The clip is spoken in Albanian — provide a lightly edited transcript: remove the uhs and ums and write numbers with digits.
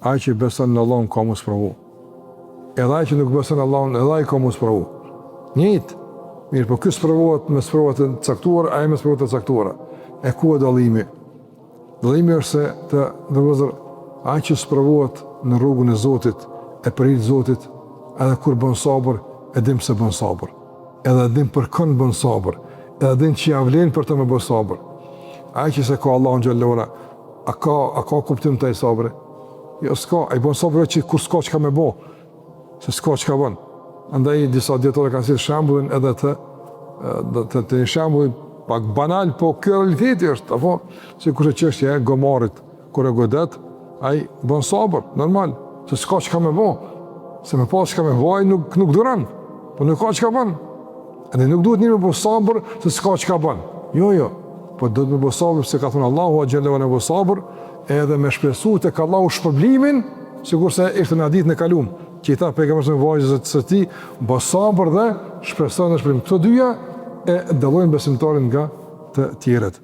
Ai që beson në Allahun ka m'u sprovu. Edhe ai që nuk beson në Allahun, edhe ai ka m'u sprovu. Njëjtë, mirëpo ky sprovohet me sprova të caktuara, ai me sprova të caktuara. E ku e dallimi? Dallimi është se të nderuar vëllezër, ai që sprovohet në rrugën e Zotit, e për hir të Zotit, edhe kur bën sabër, e din pse bën sabër. Edhe e din për kënd bën sabër, edhe din që ia vlen për të me bë sabër. Ai që s'e ka Allahun xhelle ue ala, a ka, a ka kuptim te ai sabri? Jo, s'ka, ai bën sabër që kur s'ka çka me bo, se s'ka çka bën. Andaj disa dijetarë kanë sjellë shembullin edhe të të të, të një shembull pak banal, po kjo realiteti është, apo sikurse çështja e gomarit kur e godet, ai bën sabër, normal, se s'ka çka me bo, se me pas çka me bo, ai nuk nuk duron, po nuk ka çka bën. Edhe nuk duhet njeri me bo sabër se s'ka çka bën. Jo, jo. Po duhet me bo sabër se ka thënë Allahu xhelle ue ala me bo sabër, edhe me shpresu tek Allahu shpërblimin, sikurse ishte në hadithin e kalum, që i tha pejgamberi vajzës së tij, bo sabër dhe shpreso në shpërblim. Këto dyja e dallojnë besimtarin nga të tjerët.